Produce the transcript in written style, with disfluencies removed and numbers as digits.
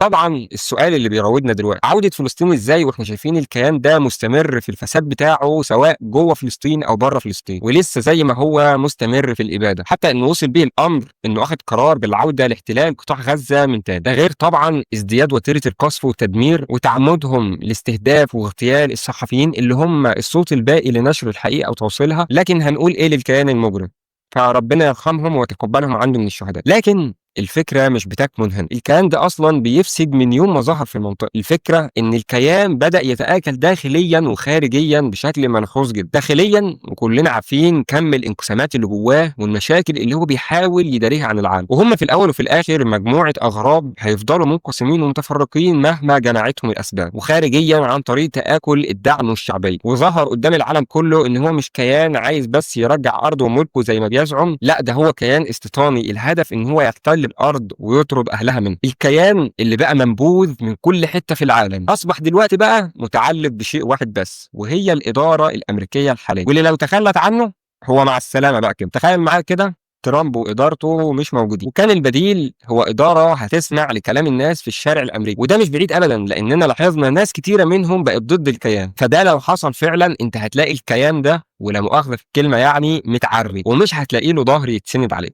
طبعا السؤال اللي بيراودنا دلوقتي، عودة فلسطين ازاي واحنا شايفين الكيان ده مستمر في الفساد بتاعه سواء جوه فلسطين او بره فلسطين، ولسه زي ما هو مستمر في الإبادة، حتى انه وصل به الامر انه اخذ قرار بالعودة لاحتلال قطاع غزة من تاني. ده غير طبعا ازدياد وتيرة القصف والتدمير وتعمدهم لاستهداف واغتيال الصحفيين اللي هم الصوت الباقي لنشر الحقيقة وتوصيلها. لكن هنقول ايه للكيان المجرم؟ فربنا يرحمهم ويتقبلهم عنده من الشهداء. لكن الفكرة مش بتكمن هنا، الكيان ده أصلا بيفسد من يوم ما ظهر في المنطقة. الفكرة إن الكيان بدأ يتآكل داخليا وخارجيا بشكل ملحوظ جدا. داخليا وكلنا عارفين كم الانقسامات اللي جواه والمشاكل اللي هو بيحاول يداريها عن العالم، وهم في الأول وفي الآخر مجموعة أغراب هيفضلوا منقسمين ومتفرقين مهما جمعتهم الأسباب. وخارجيا عن طريق تآكل الدعم والشعبية، وظهر قدام العالم كله إن هو مش كيان عايز بس يرجع أرضه وملكه زي ما بيزعم، لا ده هو كيان استيطاني، الهدف إن هو يحتل الارض ويطرد اهلها منه. الكيان اللي بقى منبوذ من كل حتة في العالم اصبح دلوقتي بقى متعلق بشيء واحد بس، وهي الادارة الامريكية الحالية، واللي لو تخلت عنه هو مع السلامة بقى كده. تخيل معايا كده ترامب وادارته مش موجودين، وكان البديل هو ادارة هتسمع لكلام الناس في الشارع الامريكي، وده مش بعيد ابدا لاننا لاحظنا ناس كتيرة منهم بقت ضد الكيان. فده لو حصل فعلا انت هتلاقي الكيان ده ولا مؤاخذة في الكلمة يعني متعري، ومش هتلاقي له ظهر يتسند عليه.